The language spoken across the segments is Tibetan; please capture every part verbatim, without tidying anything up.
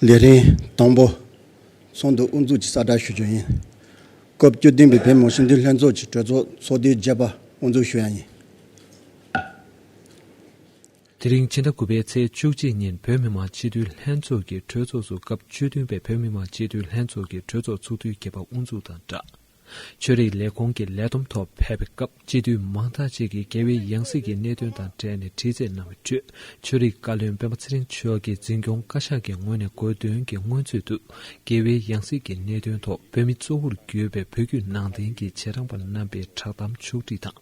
ལས་རིམ་དང་པོ་ཚོགས་འདུ་དབུ་འཛུགས་ཀྱི་གསལ་བསྒྲགས་ཞུ་རྒྱུ་ཡིན། སྐབས་བཅུ་བདུན་པའི་བོད་མི་མང་སྤྱི་འཐུས་ལྷན་ཚོགས་ཀྱི་གྲོས་ཚོགས་ཚོགས་དུས་བརྒྱད་པ་དབུ་འཛུགས་ཞུ་ཡ་ཡིན། དེ་རིང་ཕྱི་ཟླ་དགུ་པའི་ཚེས་བཅུ་གཅིག་ཉིན་བོད་མི་མང་སྤྱི་འཐུས་ལྷན་ཚོགས་ཀྱི་གྲོས་ཚོགས་སུ་སྐབས་བཅུ་བདུན་པའི་བོད་མི་མང་སྤྱི་འཐུས་ལྷན་ཚོགས་ཀྱི་གྲོས་ཚོགས་ཚོགས་དུས་བརྒྱད་པ་དབུ་འཛུགས་དང་སྦྲགས། ཆོས་རིག་ལས་ཁུངས་ཀྱི་ལས་བསྡོམས་ཐོག་ཕེབས་པའི་སྐབས་སྤྱི་འཐུས་མང་དག་ཅིག་གིས་རྒྱལ་བའི་ཡང་སྲིད་ཀྱི་གནད་དོན་དང་འབྲེལ་ནས་དྲི་རྩད་གནང་བའི་ཁྲོད། ཆོས་རིག་བཀའ་བློན་སྤེན་པ་ཚེ་རིང་མཆོག་གིས་འཛིན་སྐྱོང་བཀའ་ཤག་གི་ངོས་ནས་དགོས་འདུན་གྱི་སྔོན་ཚུད་དུ། རྒྱལ་བའི་ཡང་སྲིད་ཀྱི་གནད་དོན་ཐོག་བོད་མི་གཙོ་བོར་གྱུར་པའི་བོད་བརྒྱུད་ནང་བསྟན་གྱི་རྗེས་འབྲང་པ་རྣམ་པའི་བསྒྲགས་གཏམ་ཕྱོགས་སྒྲིག་དང་།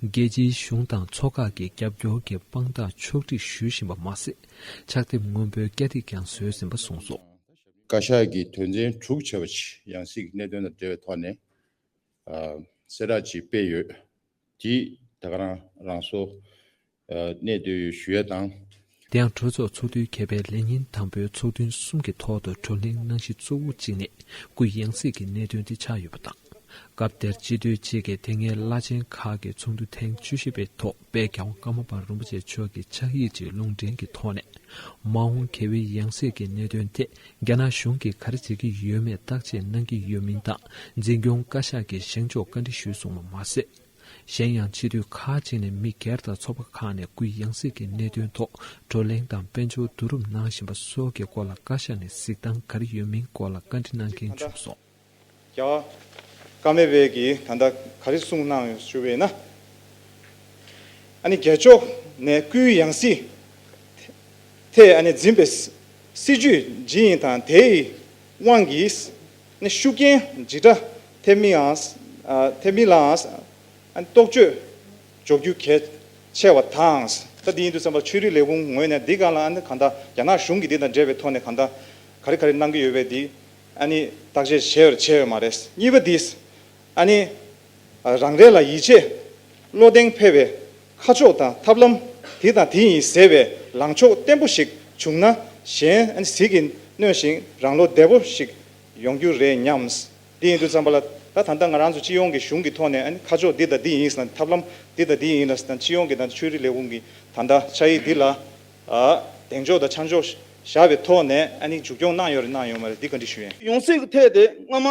རྒྱལ་སྤྱིའི་གཞུང་དང་ཚོགས་ཁག་གི་རྒྱབ་སྐྱོར་གྱི་དཔང་རྟགས་ཕྱོགས་སྒྲིག་ཞུ་བཞིན་པ་མ་ཟད། ཕྱག་དེབ་སྔོན་པོའི་བསྐྱར་སྒྲིག་ཀྱང་བཟོས་ཟིན་པ་གསུངས་སོང་། བཀའ་ཤག་གིས་དོན་ཚན་དྲུག་བྱས་པ་ཡང་སྲིད་ཀྱི་གནད་དོན་དང་འབྲེལ་བའི་ཐོག་ནས། ཨ། གསལ་བསྒྲགས་ཅིག་སྤེལ་ཡོད། དེ་ད་ག་རང་རང་སོ། ཨ། གནས་སྡོད་ཡོད་ཞུ་ཡ་དང་། དེ་ཡང་གྲོས་ཚོགས་ཚོགས་དུས་བརྒྱད་པའི་ལས་ཉིན་དང་པོའི་ཚོགས་ཐུན་གསུམ་གྱི་ཐོག་ཏུ་བགྲོ་གླེང་གནང་གཞི་གཙོ་བོ་གཅིག་ནི་སྐུའི་ཡང་སྲིད་ཀྱི་གནད་དོན་དེ་ཆགས་ཡོད་པ་དང་། སྐབས་དེར་སྤྱི་འཐུས་གཅིག་གིས་དེ་སྔའི་བླ་ཆེན་ཁག་གི་ཚོགས་འདུ་ཐེངས་བཅུ་བཞི་པའི་ཐོག་དཔལ་རྒྱལ་བ་ཀརྨ་པ་རིན་པོ་ཆེ་མཆོག་གི་ཕྱག་ཡིག་ཅིག་ལུང་འདྲེན་གྱི་ཐོག་ནས། མ་འོངས་རྒྱལ་བའི་ཡང་སྲིད་ཀྱི་གནད་དོན་ཐད་རྒྱ་ནག་གཞུང་གིས་ག་རེ་བྱེད་ཀྱི་ཡོད་མེད་བརྟག་དཔྱད་གནང་གི་ཡོད་མིན་དང་། འཛིན་སྐྱོང་བཀའ་ཤག་གིས་བཞེངས་ཕྱོགས་བཀའ་འདྲི་ཞུས་སོང་བ་མ་ཟད། གཞན་ཡང་སྤྱི་འཐུས་ཁག་ཅིག་ནས་མི་སྒེར་དང་ཚོགས་པ་ཁག་ནས་སྐུའི་ཡང་སྲིད་ཀྱི་གནད་དོན་ཐོག་བགྲོ་གླེང་དང་དཔལ་འབྱོར་བསྡུ་རུབ་གནང་བཞིན་པ་སོགས་ཀྱི་སྐོར་ལ་བཀའ་ཤག་ནས་གཟིགས་སྟངས་ག་རེ་ཡོད་མིན་སྐོར་ལ་བཀའ་འདྲི་གནང་མཁན་བྱུང་སོང་། རྒྱལ་བ་ཀརྨ་པའི་གིས་ད་ལྟ་ག་རེ་གསུངས་གནང་ཡོད་ཞུ་བས་ན། ཨ་ནི་རྒྱལ་མཆོག་ནས་སྐུའི་ཡང་སྲིད་ཐད་ཨ་ནི་འཛིན་པའི་སྲིད་ཇུས་ཇི་ཡིན་དང་དེའི་དབང་གིས་ནི་ཤུགས་རྐྱེན་ཇི་འདྲ་ཐེབས་མིན་ཡང་ཐེབས་མིན་ལའང་ཨ་ནི་རྟོག་དཔྱོད་འཇོག་རྒྱུ་གལ་ཆེ་བ་དང་། ད་འདི་ཡིན་དུས་ཙམ་པ་ཆོས་རིག་ལས་ཁུངས་ངོས་ནས་འདི་ག་ལ་ཨ་ནི་གང་ལྟར་རྒྱ་ནག་གཞུང་གིས་འདི་དང་འབྲེལ་བའི་ཐོག་ནས་གང་ལྟར་ག་རེ་ག་རེ་གནང་གི་ཡོད་པས་འདི་ཨ་ནི་བརྟག་དཔྱད་བྱས་པར་བྱས་ཡོད་མ་རེད། གཉིས་པ་འདི། ཨ་ནི། རང་རེ་ལ་ཡིད་ཆེས་བློ་གདེང་འཕེར་བའི་ཁ་ཕྱོགས་དང་ཐབས་ལམ་འདི་དང་འདི་ཡིན་ཟེར་བའི་ལངས་ཕྱོགས་བརྟན་པོ་ཞིག་བྱུང་ན་གཞན་ཨ་ནི་ཟིལ་གྱིས་གནོན་ཞིང་རང་བློ་བདེ་པོ་ཞིག་ཡོང་རྒྱུ་རེད་སྙམ། འདི་ཡིན་དུས་ཙམ་པ་ལ་ད་ད་ལྟ་ང་རང་ཚོ་སྤྱི་ཡོངས་ཀྱི་གཞུང་གི་ཐོག་ནས་ཨ་ནི་ཁ་ཕྱོགས་འདི་དང་འདི་ཡིན་ཟེར་ན་ཐབས་ལམ་འདི་དང་འདི་ཡིན་ལ་ཟེར་ན་སྤྱི་ཡོངས་ཀྱི་ད་ཆོས་རིག་ལས་ཁུངས་ཀྱི་ད་ལྟ་ཕྱག་ཡིག་འདི་ལ་གདེང་འཇོག་དང་ཆ་འཇོག་བཞག་པའི་ཐོག་ནས་ཨ་ནི་མཇུག་སྐྱོང་གནང་ཡོད་རེད་གནང་ཡོད་མ་རེད་འདི་བཀའ་འདྲི་ཞུ་ཡིན། ཡང་སྲིད་ཀྱི་ཐད་དེ་སྔ་མ།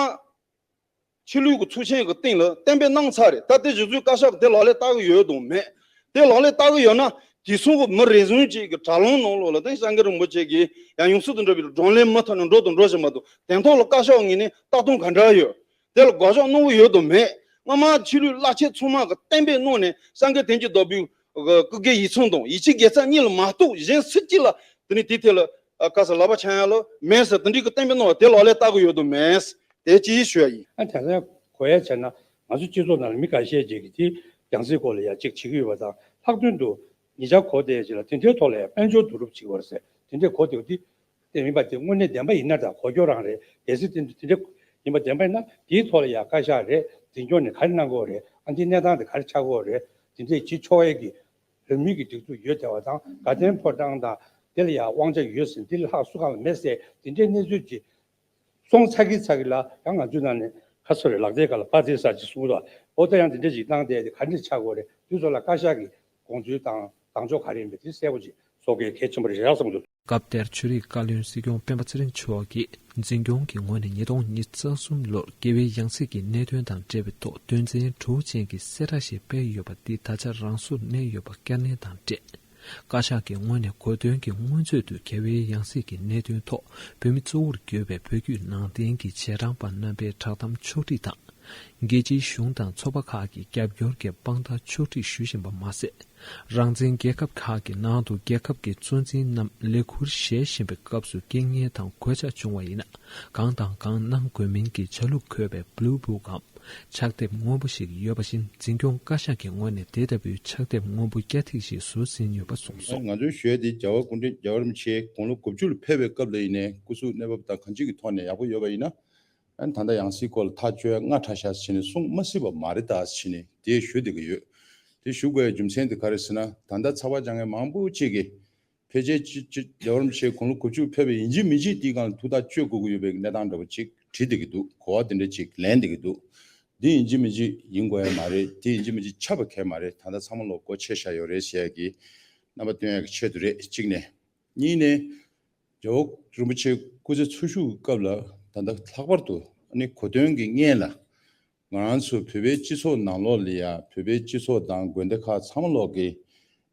ཆོས་ལུགས་ཀྱི་ཚོགས་ཆེན་གྱི་སྟེང་ལ་གཏན་འབེབས་གནང་ཚར་རེད། ད་ལྟའི་གཞི་བཟུང་བཀའ་ཤག་གིས་དེ་ལག་ལེན་བསྟར་གྱི་ཡོད་དང་མེད། དེ་ལག་ལེན་བསྟར་གྱི་ཡོད་ན་དེ་མཚུངས་ཀྱི་མི་རེ་ཟུང་ཅིག་གི་དྲ་ལམ་ནང་ལོགས་ལ་ད་སངས་རྒྱས་རིན་པོ་ཆེ་གིས་ཡང་ཡང་སྲིད་དང་འབྲེལ་བའི་བགྲོ་གླེང་མུ་མཐུད་ནས་འགྲོ་དང་འགྲོ་བཞིན་པ་དང་དེ་ཐོག་ལ་བཀའ་ཤག་ངོས་ནས་ལྟ་སྟངས་ག་འདྲ་ཡོད། དེ་ལ་དགག་ཕྱོགས་གནང་གི་ཡོད་དང་མེད། སྔ་མ་ཆོས་ལུགས་བླ་ཆེན་ཚང་མ་གིས་གཏན་འབེབས་གནང་ནས་སངས་རྒྱས་དོན་གྱི་བདག་པོའི་སྐུ་སྒེར་ཡིག་ཚང་དང་ཡིད་ཆེས་དགེ་རྩ་གཉིས་ལ་མ་གཏོགས་གཞན་སུ་གཅིག་ལ་དེ་ནས་དེའི་ཐད་ལ་བཀའ་ས་ལག་པ་འཆང་ཡ་ལ་མེད་ཟེར་དེ་འདྲའི་གི་གཏན་འབེབས་གནང་བ་དེ་ལག་ལེན་བསྟར་གི་ཡོད་དམ་མེད། དེ་ཅིག་ཞུ་ཡ་ཡིན། ཨ་དེང་སང་གོ་ཡ་བྱས་ན་ང་ཚོ་སྤྱི་ཚོགས་ནང་ལ་མི་འགའ་ཤས་ཅིག་གིས་དེ་ཡང་སྲིད་སྐོར་ལ་ཡ་གཅིག་བྱེད་ཀྱི་ཡོད་པ་དང་ལྷག་དོན་དུ་ཉེ་ཆར་གོ་བསྡད་ཅིག་ལ་དེ་འདྲའི་ཐོག་ལ་ཡ་དཔལ་འབྱོར་བསྡུ་རུབ་བྱེད་ཀྱི་ཡོད་རེད་ཟེར་དེ་འདྲའི་གོ་བསྡད་པ་དེ་དེ་མིན་པ་དེ་དངོས་གནས་བདེན་པ་ཡིན་ན་དང་གོ་སྐྱོ་རང་རེད། གལ་སྲིད་དེ་དེ་འདྲ་ཡིན་པ་བདེན་པ་ཡིན་ན་དེའི་ཐོག་ལ་ཡ་བཀའ་ཤག་རེད་འཛིན་སྐྱོང་ནས་ག་རེ་གནང་དགོས་རེད། ཨ་འདི་གནས་སྟངས་དེ་ག་རེ་ཆགས་དགོས་རེད། དེ་འདྲས་བྱེད་ཆོག་ཡས་ཀྱི་རང་མོས་ཀྱི་སྒྲིག་འཛུགས་ཡོད་བསྡད་པ་དང་དགའ་ལྡན་ཕོ་བྲང་དང་དེ་ལ་ཡང་དབང་ཆ་ཡོད་ཟིན་དེ་ལས་ལྷག་སུ་གང་ལ་མེད་ཟེར་དེ་འདྲའི་གནས་ཚུལ་ཅིག་སོང་ཚར་གི་ཚར་གི་ལ་ཡང་ང་ཚོའི་ནང་ནས་ཁ་སོ་རེ་ལག་རྩེད་ག་ལ་ཕར་རྩེད་ས་ཅིག་གསུངས་རོགས། ཨོ་ད་ཡང་དེ་འདྲ་ཅིག་བཏང་བསྡད་དེ་ག་འདྲ་ཆགས་དགོས་རེད། དུས་ཚོད་ལ་བཀའ་ཤག་གི་དགོངས་ཚུལ་དང་དང་ཕྱོགས་ག་རེ་ཡིན་པ་དེ་གསལ་པོ་ཅིག་བཟོ་དགོས་གལ་ཆེན་པོ་རེད་བསམ་གྱི་འདུག་སྐབས་དེར་ཆོས་རིག་བཀའ་བློན་སྲིད་སྐྱོང་སྤེན་པ་ཚེ་རིང་མཆོག་གིས་འཛིན་སྐྱོང་གི་ངོས་ནས་ཉིས་སྟོང་ཉི་ཤུ་རྩ་གསུམ་ལོར་རྒྱལ་བའི་ཡང་སྲིད་ཀྱི་གནད་དོན་དང་འབྲེལ་བའི་ཐོག་དོན་ཚན་དྲུག་ཅན་གྱི་གསལ་བསྒྲགས་ཤིག་སྤེལ་ཡོད་པ་འདི་ད་ཆ་རང་སོར་གནས་ཡོད་པ་བསྐྱར་ནན་དང་འབྲེལ། བཀའ་ཤག་གི་ངོས་ནས་གོ་དོན་གྱི་སྔོན་ཚུད་དུ་རྒྱལ་བའི་ཡང་སྲིད་ཀྱི་གནད་དོན་ཐོག་བོད་མི་གཙོ་བོར་གྱུར་པའི་བོད་བརྒྱུད་ནང་བསྟན་གྱི་རྗེས་འབྲང་པ་རྣམ་པའི་བསྒྲགས་གཏམ་ཕྱོགས་སྒྲིག་དང་། རྒྱལ་སྤྱིའི་གཞུང་དང་ཚོགས་པ་ཁག་གི་རྒྱབ་སྐྱོར་གྱི་དཔང་རྟགས་ཕྱོགས་སྒྲིག་ཞུ་བཞིན་པ་མ་ཟད། རང་བཙན་རྒྱལ་ཁབ་ཁག་གི་ནང་དུ་རྒྱལ་ཁབ་ཀྱི་གཙོ་འཛིན་རྣམས་ལས་ཁུར་བཞེས་བཞིན་པའི་སྐབས་སུ་རྐྱེན་ངན་དང་གོད་ཆག་བྱུང་བ་ཡིན་ན་གང་དང་གང་གནང་དགོས་མིན་གྱི་ཆ་ལུགས་འཁོད་པའི་Blue Book་འམ་ཕྱག་དེབ་སྔོན་པོ་ཞིག་ཡོད་པ་བཞིན་འཛིན་སྐྱོང་བཀའ་ཤག་གི་ངོས་ནས་དེ་ལྟ་བུའི་ཕྱག་དེབ་སྔོན་པོ་བསྐྱར་ཐིག་ཞིག་བཟོ་ཟིན་ཡོད་པ་གསུངས་སོང་། ང་ཚོའི་ཞུ་ཡས་དེ་རྒྱལ་བ་སྐུ་ཕྲེང་རྒྱལ་བ་རིན་པོ་ཆེ་དགུང་ལོ་དགུ་བཅུ་ལ་ཕེབས་པའི་སྐབས་ལ་ཡིན་ནའི་སྐུ་གཟུགས་གནས་བབ་དང་གང་ཅིའི་ཐོག་ནས་ཡག་པོ་ཡོད་པ་ཡིན་ན། ཨ་ནི་ད་ལྟ་ཡང་སྲིད་སྐོར་ལ་ཐག་གཅོད་སྔ་དྲགས་ཤག་ཟེར་ནས་གསུང་མ་སྲིད་པ་མ་རེད་ད་ཟེར་ནས་དེ་ཞུ་བསྡད་ཀྱི་ཡོད། དེ་ཞུ་དགོས་ཡའི་རྒྱུ་མཚན་དེ་ག་རེ་ཟེར་ན་ད་ལྟ་ཚགས་པར་སྦྱང་མཁན་མང་པོ་ཅིག་གིས་ཕལ་ཆེར་ཅི་ཅི་རྒྱལ་བ་རིན་པོ་ཆེ་དགུང་ལོ་དགུ་བཅུ་ཕེབས་པའི་ཡིན་གཅིག་མིན་གཅིག་དེའི་སྒང་ལ་ཐུགས་ཐག་གཅོད་དགོས་ཀྱི་ཡོད་པའི་གནས་སྟངས་འདྲ་པོ་ཅིག་བྲིས་བསྡད་ཀྱི་འདུག་གོ་བ་དེ་འདྲ་ཅིག་ལེན་བསྡད་ཀྱི་འདུག་འདི་ཡིན་གཅིག་མིན་གཅིག་ཡིན་དགོས་ཡ་མ་རེད། དེ་ཡིན་གཅིག་མིན་གཅིག་ཆགས་པ་གལ་མ་རེད། ད་ལྟ་ཚང་མ་ལོག་སྒོ་ཕྱེ་བཞག་ཡོད་རེད་ཟེར་ཡ་གི་རྣམ་པ་སྟོན་ཡ་གི་ཆེད་དུ་རེད་གཅིག་ནས། གཉིས་ནས། རྒྱལ་བ་རིན་པོ་ཆེ་སྐུ་ཚེ་འཚོ་བཞུགས་སྐབས་ལ་ད་ལྟ་ལྷག་པར་དུ་ཨ་ནི་གོ་སྟོན་གྱི་སྔོན་ལ་ང་རང་ཚོ་བོད་པའི་སྤྱི་ཚོགས་ནང་ལོགས་ལ་ཡ་བོད་པའི་སྤྱི་ཚོགས་དང་དགོན་སྡེ་ཁག་ཚང་མ་ལོག་གི་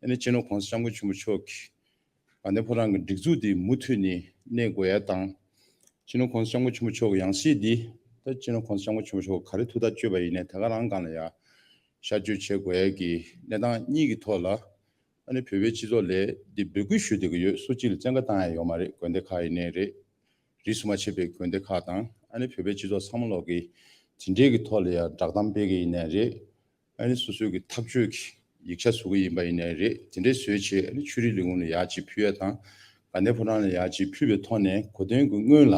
ཨ་ནི་སྤྱི་ནོར་༸གོང་ས་༸སྐྱབས་མགོན་ཆེན་པོ་མཆོག་གི་དགའ་ལྡན་ཕོ་བྲང་གི་སྒྲིག་འཛུགས་འདི་མུ་མཐུད་ནས་གནས་དགོས་ཡ་དང་། སྤྱི་ནོར་༸གོང་ས་༸སྐྱབས་མགོན་ཆེན་པོ་མཆོག་གི་ཡང་སྲིད་འདི་ད་སྤྱི་ནོར་༸གོང་ས་༸སྐྱབས་མགོན་ཆེན་པོ་མཆོག་ག་རེ་ཐུགས་ཐག་གཅོད་པ་ཡིན་ནའི་དེ་ག་རང་སྒང་ལ་ཡ་གཤགས་བཅོས་བྱེད་དགོས་ཡ་གི་གནས་སྟངས་གཉིས་ཀྱི་ཐོག་ལ་ཨ་ནི་བོད་པའི་སྤྱི་ཚོགས་ལ་འདི་འབོད་སྐུལ་ཞུ་བསྡད་ཀྱི་ཡོད། སུ་གཅིག་ལ་བཙན་བཀའ་བཏང་ཡ་ཡོད་མ་རེད། དགོན་སྡེ་ཁག་ཡིན་ནའི་རེད། རིས་སུ་མ་ཆད་པའི་དགོན་སྡེ་ཁག་དང་ཨ་ནི་བོད་པའི་སྤྱི་ཚོགས་ཚང་མ་ལོག་གི་དེ་འདྲའི་གི་ཐོག་ལ་ཡ་བསྒྲགས་གཏམ་སྤེལ་གི་ཡིན་ནའི་རེད། ཨ་ནི་སོ་སོའི་གི་ཐག་གཅོད་ཀྱི་ཡིག་ཆ་བཟོ་གི་ཡིན་པ་ཡིན་ནའི་རེད། དེ་འདྲའི་བཟོས་བྱས་ཨ་ནི་ཆོས་རིག་ལས་ཁུངས་ལ་ཡར་ཅིག་ཕུལ་ཡ་དང་། དགའ་ལྡན་ཕོ་བྲང་ལ་ཡར་ཅིག་ཕུལ་བའི་ཐོག་ནས་གོ་སྟོན་གྱི་སྔོན་ལ་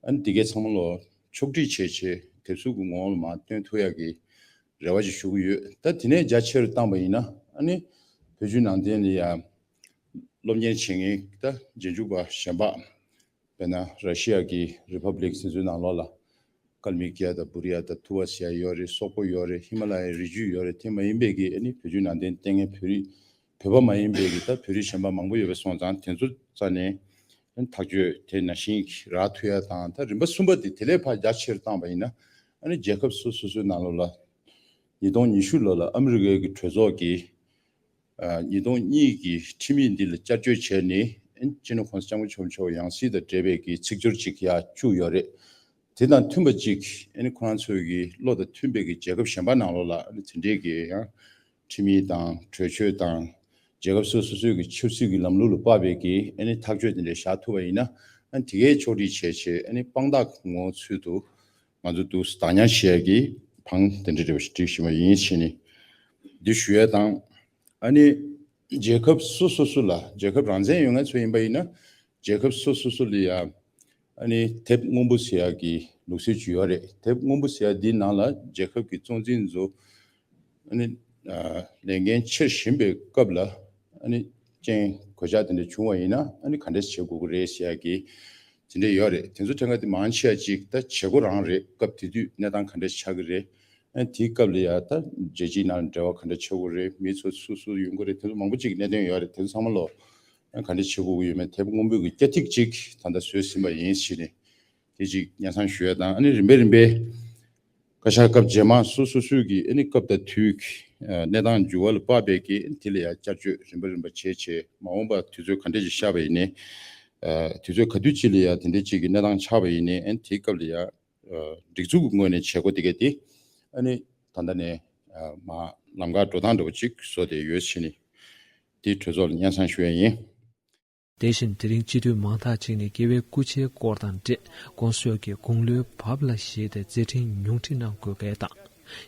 ཨ་ནི་འདི་གའི་ཚང་མ་ལོ་ཕྱོགས་སྒྲིག་བྱས་བྱས་དེབ་གཟུགས་ཀྱི་ངོ་བོ་ལ་མར་སྟོན་ཐུབ་ཡ་གི་རེ་བ་ཅིག་ཞུ་གི་ཡོད། ད་དེ་ནས་རྒྱ་ཆེར་བཏང་པ་ཡིན་ན་ཨ་ནི་བོད་བརྒྱུད་ནང་བསྟན་ལ་ཡ་སློབ་གཉེར་བྱེད་མཁན་ད་རྗེས་འཇུག་པ་གཞན་པ། དཔེར་ན་ར་ཤི་ཡ་གི་རི་ཕབ་ལིག་ཟེར་ཚུལ་ནང་ལོགས་ལ་ཀལ་མི་ཀི་ཡ་དང་བུ་རི་ཡ་དང་ཐུ་བ་ཟེར་ཡ་ཡོད་རེད། སོག་པོ་ཡོད་རེད། ཧི་མ་ལ་ཡའི་རི་རྒྱུད་ཡོད་རེད། དེ་མ་ཡིན་པའི་གི་ཨ་ནི་བོད་བརྒྱུད་ནང་བསྟན་བསྟེན་མཁན་བོད་རིགས་བོད་པ་མ་ཡིན་པའི་གི་ད་བོད་རིགས་གཞན་པ་མང་པོ་ཡོད་པ་སོང་ཙང་དེ་ཚོ་རྩ་ནས་ཨ་ནི་ཐག་གཅོད་དེ་ནང་བཞིན་གྱི་རག་ཐུབ་ཡ་དང་། ད་རིམ་པ་གསུམ་པ་དེ་དེ་ལས་ཕར་རྒྱ་ཆེར་བཏང་པ་ཡིན་ན་ཨ་ནི་རྒྱལ་ཁབ་སོ་སོ་སོའི་ནང་ལོགས་ལ་ཉིས་སྟོང་ཉི་ཤུ་ལོ་ལ་ཨ་མི་རི་ཀའི་གི་གྲོས་ཚོགས་ཀྱི་ཉིས་སྟོང་གཉིས་ཀྱི་ཁྲིམས་ཡིག་འདི་ལ་བསྐྱར་བཅོས་བྱས་ནས་སྤྱི་ནོར་༸གོང་ས་༸སྐྱབས་མགོན་ཆེན་པོ་མཆོག་ཡང་སྲིད་དང་འབྲེལ་བའི་གི་ཚིག་སྦྱོར་ཅིག་ཡར་བཅུག་ཡོད་རེད། དེ་དང་མཐུན་པ་ཅིག་ཁོ་རང་ཚོའི་གི་བློ་དང་མཐུན་པའི་གི་རྒྱལ་ཁབ་གཞན་པ་ནང་ལོགས་ལ་དེ་འདྲའི་གི་ཡང་ཁྲིམས་ཡིག་དང་གྲོས་ཆོད་དང་རྒྱལ་ཁབ་སོ་སོ་སོའི་གི་ཆབ་སྲིད་ཀྱི་ལམ་ལུགས་ལ་དཔག་པའི་གི་ཐག་གཅོད་དེ་འདྲ་བཞག་ཐུབ་པ་ཡིན་ན་དེ་གའི་ཕྱོགས་སྒྲིག་བྱས་བྱས་དཔང་རྟགས་ངོ་བོ་ཚུལ་དུ་ང་ཚོ་འདུག་བདག་ཉར་བྱེད་ཡ་གི་བང་དེ་འདྲ་འདྲ་བ་ཞིག་སྒྲིག་བཞིན་པ་ཡིན་ཕྱིན་ནི། འདི་ཞུ་ཡ་དང་། ཨ་ནི་རྒྱལ་ཁབ་སོ་སོ་སོ་ལ་རྒྱལ་ཁབ་རང་བཙན་ཡོད་མཁན་ཚོ་ཡིན་པ་ཡིན་ན་རྒྱལ་ཁབ་སོ་སོ་སོ་ལ་ཡ་ཨ་ནི་དེབ་སྔོན་པོ་ཟེར་ཡ་གི་ལུགས་སྲོལ་ཅིག་ཡོད་རེད། དེབ་སྔོན་པོ་ཟེར་ཡ་འདིའི་ནང་ལ་རྒྱལ་ཁབ་ཀྱི་གཙོ་འཛིན་ཚོ་ཨ་ནི་ལས་འགན་འཁྱེར་བཞིན་པའི་སྐབས་ལ་ཨ་ནི་རྐྱེན་གོད་ཆག་དེ་འདྲ་བྱུང་བ་ཡིན་ན་ཨ་ནི་ག་འདྲས་བྱེད་དགོས་ཀྱི་རེད་ཟེར་ཡ་གི་དེ་འདྲ་ཡོད་རེད། དེ་ཚོ་ཕྲན་ཁ་དེ་མང་ཆེ་བ་ཅིག་ད་བྱེད་སྒོ་རང་རེད། སྐབས་དེ་དུས་གནས་སྟངས་ག་འདྲས་ཆགས་ཀྱི་རེད། ཨ་དེའི་སྐབས་ལ་ཡ་ད་རྒྱལ་སྤྱིའི་ནང་འབྲེལ་བ་ག་འདྲ་བྱེད་དགོས་རེད། མི་ཚོ་སུ་སུ་ཡོང་གི་རེད། དེ་ཚོ་མང་པོ་ཅིག་གནད་དོན་ཡོད་རེད། དེ་ཚོ་ཚང་མ་ལོ་ཨ་ག་འདྲ་བྱེད་དགོས་ཀྱི་ཡོད་མེད་དེབ་སྔོན་པོའི་གི་སྐྱ་ཐིག་ཅིག་ད་ལྟ་བཟོས་ཟིན་པ་ཡིན་ཞེས་ནས་དེ་ཅིག་སྙན་སེང་ཞུ་ཡ་དང་། ཨ་ནི་རིམ་པས་རིམ་པས་བཀའ་ཤག་སྐབས་རྗེས་མ་སོ་སོ་སོའི་གི་ཨ་ནི་སྐབས་དང་དུས་ཀྱི་ཨ་གནས་སྟངས་འགྱུར་བ་ལ་དཔག་པའི་གི་ཨ་ནི་དེ་ལ་ཡ་བསྐྱར་བཅོས་རིམ་པ་རིམ་པ་བྱས་བྱས་མ་འོངས་པ་དུས་ཚོད་ག་འདྲ་ཅིག་ཤར་བ་ཡིན་ནའི་ཨ་དུས་ཚོད་ག་དུས་ཅིག་ལ་ཡ་དེ་འདྲ་ཅིག་གི་གནས་སྟངས་ཆགས་པ་ཡིན་ནའི་ཨ་ནི་དེའི་སྐབས་ལ་ཡ། སྒྲིག་འཛུགས་ཀྱི་ངོས་ནས་བྱེད་སྒོ་དེ་ག་དེ་ཨ་ནི་ད་ལྟ་ནས་མ་ལམ་ཁ་འགྲོ་སྟངས་འདྲ་བོ་ཅིག་བཟོ་བསྡད་ཡོད་ཕྱིན་ནི་དེ་གྲོས་ཚོགས་ལ་སྙན་སེང་ཞུ་ཡ་ཡིན། དེ་བཞིན་དེ་རིང་སྤྱི་འཐུས་མང་དག་ཅིག་ནས་དགེ་བའི་སྐུ་ཕྱྭའི་སྐོར་དང་འབྲེལ་དགོངས་ཞུ་གི་དགུང་ལོའི་བབ་ལ་གཞིགས་ཏེ་མཛད་འཕྲིན་ཉུང་འཕྲི་གནང་དགོས་གལ་དང་།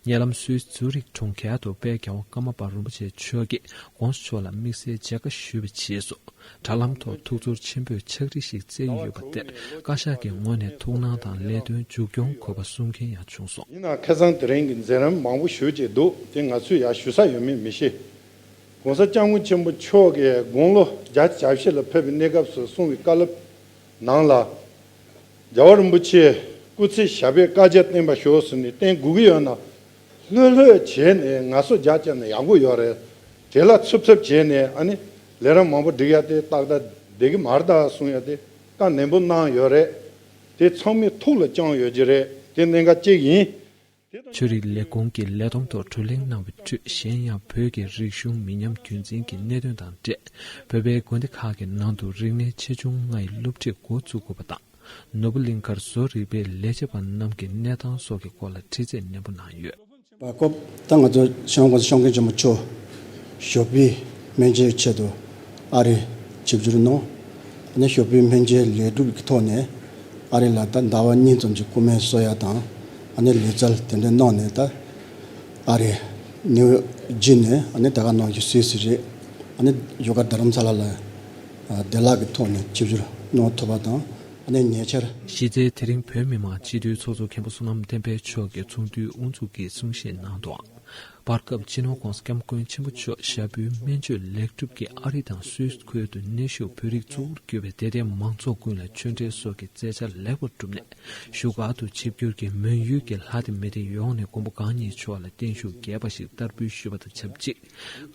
ཉེ་ལམ་སུད་སི་ཛུ་རིག་གྲོང་ཁྱེར་དུ་དཔལ་རྒྱལ་བ་ཀརྨ་པ་རིན་པོ་ཆེ་མཆོག་གིས་དགོངས་ཞུ་ལ་དམིགས་བསལ་མཇལ་ཁ་ཞུས་པ་རྗེས་སུ། དྲ་ལམ་ཐོག་ཐུགས་ཚོར་ཆེན་པོས་ཕྱག་བྲིས་ཤིག་བསྩལ་ཡོད་པ་དེར་བཀའ་ཤག་གི་ངོས་ནས་ཐུགས་སྣང་དང་ལས་དོན་མཇུག་སྐྱོང་དགོས་པ་གསུང་མཁན་ཡང་བྱུང་སོང་། ཡིན་ནའང་ཁ་སང་དེ་རིང་གི་མཛད་རིམ་མང་པོ་ཞེ་ཅིག་འདུག་དེ་ང་ཚོས་ཡར་ཞུ་ས་ཡོད་མེད་མི་ཤེས། ༸གོང་ས་༸སྐྱབས་མགོན་ཆེན་པོ་མཆོག་གིས་དགུང་ལོ་བརྒྱ་ཆ་བཞི་ལ་ཕེབས་པའི་གནས་སྐབས་སུ་གསུངས་པའི་བཀའ་སློབ་ནང་ལ། རྒྱལ་བ་རིན་པོ་ཆེ་སྐུ་ཚེ་ཞབས་པད་བསྐལ་བརྒྱར་བརྟན་པར་ཤོག་ཟེར་ནས་བསྟན་དགོས་ཀྱི་ཡོད་ན། ལྷོད་ལྷོད་བྱས་ནས་ངལ་གསོ་རྒྱག་བྱས་ན་ཡག་པོ་ཡོད་རེད། དེ་ལ་འཚུབ་འཚུབ་བྱས་ནས་ཨ་ནི་ལས་རིམ་མང་པོ་སྒྲིག་ཡ་དེ་ཏག་ཏག་བསྡད་ཀྱི་མ་རེད་ད་གསུང་ཡ་དེ་བཀའ་ནན་པོ་གནང་ཡོད་རེད། དེ་ཚང་མའི་ཐུགས་ལ་བཅངས་ཡོད་ཀྱི་རེད། དེ་གནད་འགག་གཅིག་ཡིན། ཆོས་རིག་ལས་ཁུངས་ཀྱི་ལས་བསྡོམས་ཐོག་བགྲོ་གླེང་གནང་བའི་ཁྲོད། གཞན་ཡང་བོད་ཀྱི་རིག་གཞུང་མི་ཉམས་རྒྱུན་འཛིན་གྱི་གནད་དོན་དང་འབྲེལ། བོད་པའི་དགོན་སྡེ་ཁག་གི་ནང་དུ་རིག་གནས་ཆེ་ཆུང་ལྔ་ཡི་སློབ་ཁྲིད་འགོ་བཙུགས་དགོས་པ་དང་། ནོར་བུ་གླིང་ཁར་བཟོ་རིག་པའི་ལས་བྱེད་པ་རྣམས་ཀྱི་གནས་སྟངས་སོགས་ཀྱི་སྐོར་ལ་དྲི་རྩད་ནན་པོ་གནང་ཡོད། པ་སྐོར་ད་ང་ཚོ་སྤྱི་ནོར་༸གོང་ས་༸སྐྱབས་མགོན་ཆེན་པོ་མཆོག་ཞོགས་པའི་སྨན་བཅོས་ཆེད་དུ་ཨ་རི་ཆིབས་བསྒྱུར་གནང་། ཨ་ནི་ཞོགས་པའི་སྨན་བཅོས་ལས་སྒྲུབ་ཀྱི་ཐོག་ནས་ཨ་རི་ལ་ད་ཟླ་བ་གཉིས་ཙམ་གྱི་སྐུ་སྨན་གསོ་ཡ་དང་ཨ་ནི་ལུས་རྩལ་དེ་འདྲ་གནང་ནས་ད་ཨ་རི་ནིའུ་ཇི་ནས་ཨ་ནི་ད་ག་ནང་བཞིན་སུད་སི་རེད། ཨ་ནི་བཞུགས་སྒར་རྡ་རམ་ས་ལ་ལ་བདེ་བླག་གི་ཐོག་ནས་ཆིབས་བསྒྱུར་གནང་ཐུབ་པ་དང་ཨ་ནི་ཉེ་ཆར། གཞི་རྩའི་དེ་རིང་བོད་མི་མང་སྤྱི་འཐུས་ཚོགས་གཙོ་མཁན་པོ་བསོད་ནམས་བསྟན་འཕེལ་མཆོག་གིས་ཚོགས་འདུའི་དབུ་འཛུགས་ཀྱིས་གསུང་བཤད་གནང་དོན། བར་སྐབས་སྤྱི་ནོར་༧གོང་ས་༧སྐྱབས་མགོན་ཆེན་པོ་མཆོག་ཞབས་པུའི་སྨན་བཅོས་ལེགས་གྲུབ་ཀྱིས་ཨ་རི་དང་སུད་སི་ཁུལ་དུ་གནས་བཞུགས་བོད་རིགས་གཙོ་བོར་གྱུར་པའི་དད་ལྡན་མང་ཚོགས་ཀུན་ལ་ཆོས་འབྲེལ་སོགས་ཀྱི་མཛད་འཆར་ལེགས་པར་བསྒྲུབས་ནས། བཞུགས་སྒར་དུ་ཆིབས་བསྒྱུར་གྱིས་མོན་ཡུལ་གྱི་ལྷ་སྡེ་མི་སྡེ་ཡོངས་ནས་མགོན་པོ་གང་ཉིད་མཆོག་ལ་བརྟན་བཞུགས་རྒྱས་པ་ཞིག་བསྟར་འབུལ་ཞུས་པ་དང་ཆབས་ཅིག་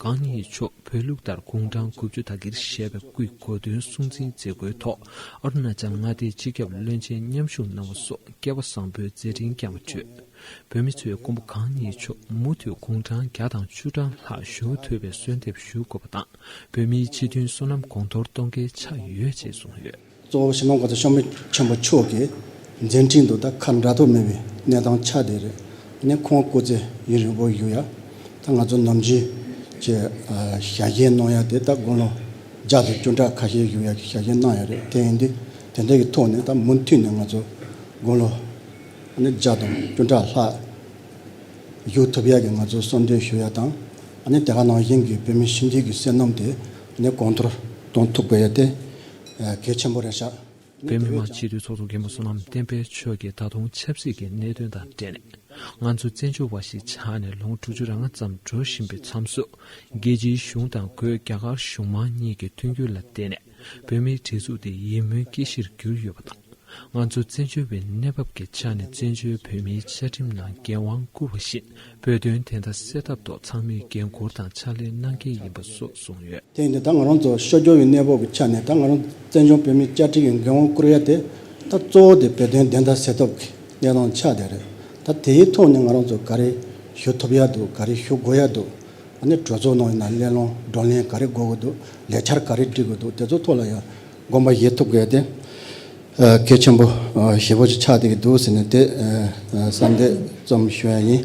གང་ཉིད་མཆོག་བོད་ལུགས་ལྟར་དགུང་གྲངས་དགུ་བཅུ་དག་གིར་བཞད་པའི་སྐུའི་གོ་སྟོན་སྲུང་བརྩིའི་མཛད་སྒོའི་ཐོག་ཨ་རུ་ན་ཅལ་མངའ་སྡེའི་སྤྱི་ཁྱབ་བློན་ཆེན་མཉམ་ཞུགས་གནང་བ་སོགས་སྐལ་བ་བཟང་པོའི་མཛད་འཕྲིན་བསྐྱངས་པ་བརྗོད། བོད་མི་ཚོས་མགོན་པོ་གང་ཉིད་མཆོག་མུ་མཐུད་དགུང་གྲངས་བརྒྱ་དང་བཅུ་གྲངས་ལྷག་བཞུགས་ཐུབ་པའི་གསོལ་འདེབས་ཞུ་དགོས་པ་དང་། བོད་མིའི་སྤྱི་མཐུན་བསོད་ནམས་གོང་མཐོར་གཏོང་གལ་ཆགས་ཡོད་ཅེས་གསུངས་ཡོད། གཙོ་བོ་སྤྱི་ནོར་༧གོང་ས་༧སྐྱབས་མགོན་ཆེན་པོ་མཆོག་གི་མཛད་འཕྲིན་དུ་ད་ཁ་འབྲལ་ཐབས་མེད་པའི་གནས་སྟངས་ཆགས་བསྡད་རེད། ནས་ཁོང་སྐུ་ཚེ་ཡུན་རིང་པོ་བཞུགས་ཡ། ད་ང་ཚོ་ནམ་རྒྱུན་གྱི་ཞལ་བཞེས་གནང་ཡ་དེ་ད་དགུང་ལོ་བརྒྱ་དང་བཅུ་ཕྲག་ཁ་ཤས་བཞུགས་ཡ་གི་ཞལ་བཞེས་གནང་ཡ་རེད། དེ་ཡིན་དུས་དེ་འདྲ་གི་ཐོག་ནས་ད་མུ་མཐུད་ནས་ང་ཚོ་དགུང་ལོ་ནི་བརྒྱ་དང་བཅུ་ཕྲག་ལྷག་བཞུགས་ཐུབ་ཡ་གི་ང་ཚོ་གསོལ་འདེབས་ཞུ་ཡ་དང་། ཨ་ནི་དེ་ག་ནང་བཞིན་གྱི་བོད་མི་སྤྱི་འཐུས་ཀྱི་བསོད་ནམས་དེ་ནི་གོང་མཐོར་གཏོང་ཐུབ་དགོས་ཡ་དེ་གལ་ཆེན་པོ་རེད་ཤག་བོད་མི་མང་སྤྱི་འཐུས་ཚོགས་གཙོ་མགོན་པོ་བསོད་ནམས་བསྟན་འཕེལ་མཆོག་གིས་ད་དུང་ཆབ་སྲིད་ཀྱི་གནད་དོན་དང་འབྲེལ་ནས། ང་ཚོ་བཙན་བྱོལ་བ་ཞིག་ཆགས་ནས་ལོ་ངོ་དྲུག་ཅུ་རེ་ལྔ་ཙམ་འགྲོ་བཞིན་པའི་མཚམས་སུ། རྒྱལ་སྤྱིའི་གཞུང་དང་སྒོས་རྒྱ་གར་གཞུང་མང་གཉིས་ཀྱི་མཐུན་འགྱུར་ལ་བརྟེན་ནས། བོད་མིའི་སྒྲིག་འཛུགས་དེ་ཡིད་སྨོན་སྐྱེ་གཞིར་གྱུར་ཡོད་པ་དང་། ང་ཚོ་བཙན་བྱོལ་བའི་གནས་བབ་ཀྱི་ཆ་ནས་བཙན་བྱོལ་བོད་མིའི་བཅའ་ཁྲིམས་ནང་འགན་དབང་བསྐུར་བ་བཞིན། བོད་དོན་བདེན་མཐའ་གསལ་ཐབས་ཐོག་ཚང་མས་འགན་འཁུར་དང་ཕྱག་ལས་གནང་གལ་ཡིན་པ་སོགས་གསུངས་ཡོད། དེ་ཡིན་དུས་ད་ང་རང་ཚོ་ཤོར་སྐྱོར་བའི་གནས་བབ་ཀྱི་ཆ་ནས་ད་ང་རང་བཙན་བྱོལ་བོད་མིའི་བཅའ་ཁྲིམས་ཀྱི་འགན་དབང་བསྐུར་ཡ་དེ་ད་གཙོ་བོ་དེ་བོད་དོན་བདེན་མཐའ་གསལ་ཐབས་ཀྱི་གནས་སྟངས་ཆགས་བསྡད་རེད། ད་དེའི་ཐོག་ནས་ང་རང་ཚོ་ག་རེ་ཞུ་ཐུབ་ཡ་འདུག་ག་རེ་ཞུ་དགོས་ཡ་འདུག་ཨ་ནི་གྲོས་ཚོགས་ནང་ཡིན་ན་གླེང་སློང་བགྲོ་གླེང་ག་རེ་དགོས་ཀྱི་འདུག་ལས་འཆར་ག་རེ་སྒྲིག་དགོས་འདུག་དེ་ཚོ་ཐོག་ལ་ཡང་དགོངས་པ་བཞེས་ཐུབ་དགོས་ཡ་དེ་གལ་ཆེན་པོ་ཞེ་པོ་ཅིག་ཆགས་བསྡད་ཀྱི་འདུག་ཟེར་ནས་དེ་གསལ་འདེབས་ཙམ་ཞུ་ཡ་ཡིན།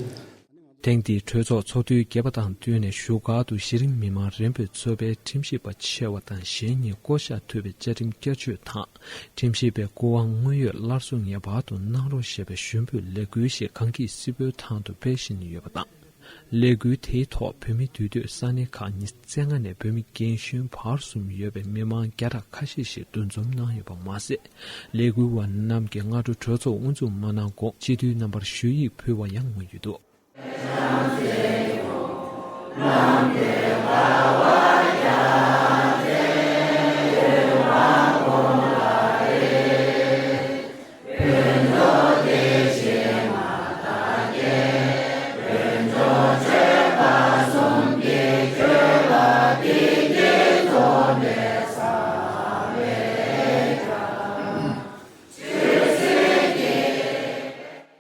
ཐེངས་འདིའི་གྲོས་ཚོགས་ཚོགས་དུས་བརྒྱད་པ་དང་བསྟུན་ནས་བཞུགས་སྒར་དུ་གཞི་རིམ་མི་མང་རིམ་པས་ཚོགས་པའི་ཁྲིམས་ཞིབ་པ་ཆེ་བ་དང་གཞན་གཉིས་བསྐོ་གཞག་ཐུབ་པའི་བཅའ་ཁྲིམས་བསྐྱར་བཅོས་དང་། ཁྲིམས་ཞིབ་པའི་སྐུ་དབང་དངོས་ཡོད་སླར་གསོ་ངེས་པར་དུ་གནང་རོགས་ཞེས་པའི་ཞུ་འབོད་ལས་འགུལ་ཞིག་གངས་སྐྱིད་སིལ་བུའི་ཐང་དུ་སྤེལ་བཞིན་ཡོད་པ་དང་། ལས་འགུལ་དེའི་ཐོག་བོད་མི་འདུས་སྡོད་ས་གནས་ཁག་ཉི་ཤུ་རྩ་ལྔ་ནས་བོད་མི་རྒན་གཞོན་བར་གསུམ་ཡོད་པའི་མི་མང་བརྒྱ་ཕྲག་ཁ་ཤས་ཤིག་འདུ་འཛོམས་གནང་ཡོད་པ་མ་ཟད། ལས་འགུལ་བ་རྣམས་ཀྱིས་སྔ་དྲོ་གྲོས་ཚོགས་དབུ་འཛུགས་མ་གནང་གོང་སྤྱི་འཐུས་རྣམ་པར་ཞུ་ཡིག་ཕུལ་བ་ཡང་མངོན་ཡོད་འདུག་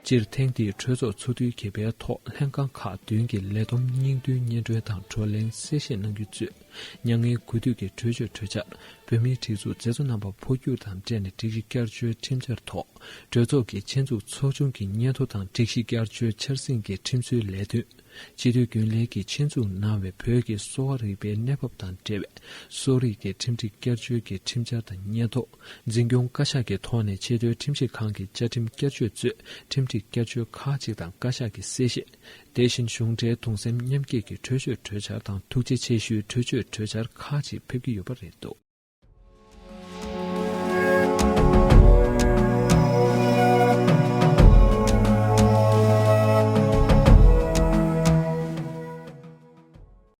སྤྱིར་ཐེངས་འདིའི་གྲོས་ཚོགས་ཚོགས་དུས་བརྒྱད་པའི་ཐོག་ལྷན་ཁང་ཁག་བདུན་གྱི་ལས་བསྡོམས་སྙིང་བསྡུས་སྙན་སྒྲོན་དང་བགྲོ་གླེང་གསལ་བཤད་གནང་རྒྱུ་གཙོས། མྱ་ངན་གུས་འདུད་ཀྱི་གྲོས་ཆོད་གྲོས་འཆར། བོད་མིའི་སྒྲིག་འཛུགས་མཛད་གཙོ་རྣམ་པ་འཕོ་འགྱུར་དང་འབྲེལ་ནས་སྒྲིག་གཞི་བསྐྱར་བཅོས་ཁྲིམས་འཆར་ཐོག་གྲོས་ཚོགས་ཀྱི་ཆེད་འཛུགས་ཚོགས་ཆུང་གི་སྙན་ཐོ་དང་སྒྲིག་གཞི་བསྐྱར་བཅོས་འཆར་ཟིན་གྱི་ཁྲིམས་སྲོལ་ལས་དོན། སྤྱི་འཐུས་རྒྱུན་ལས་ཀྱིས་ཆེད་འཛུགས་གནང་བའི་བོད་ཀྱི་གསོ་བ་རིག་པའི་གནས་བབ་དང་འབྲེལ་བའི་གསོ་རིག་གི་ཁྲིམས་སྒྲིག་བསྐྱར་བཅོས་ཀྱི་ཁྲིམས་འཆར་དང་སྙན་ཐོ། འཛིན་སྐྱོང་བཀའ་ཤག་གི་ཐོག་ནས་ཆེས་མཐོའི་ཁྲིམས་ཞིབ་ཁང་གི་བཅའ་ཁྲིམས་བསྐྱར་བཅོས་གཙོས་ཁྲིམས་སྒྲིག་བསྐྱར་བཅོས་ཁག་ཅིག་དང་བཀའ་ཤག་གི་གསལ་བཤད། དེ་བཞིན་གཞུང་འབྲེལ་གདུང་སེམས་མཉམ་སྐྱེད་ཀྱི་གྲོས་ཆོད་གྲོས་འཆར་དང་ཐུགས་རྗེ་ཆེ་ཞུའི་གྲོས་ཆོད་གྲོས་འཆར་ཁག་ཅིག་ཕེབས་ཀྱི་ཡོད་པ་རེད་འདུག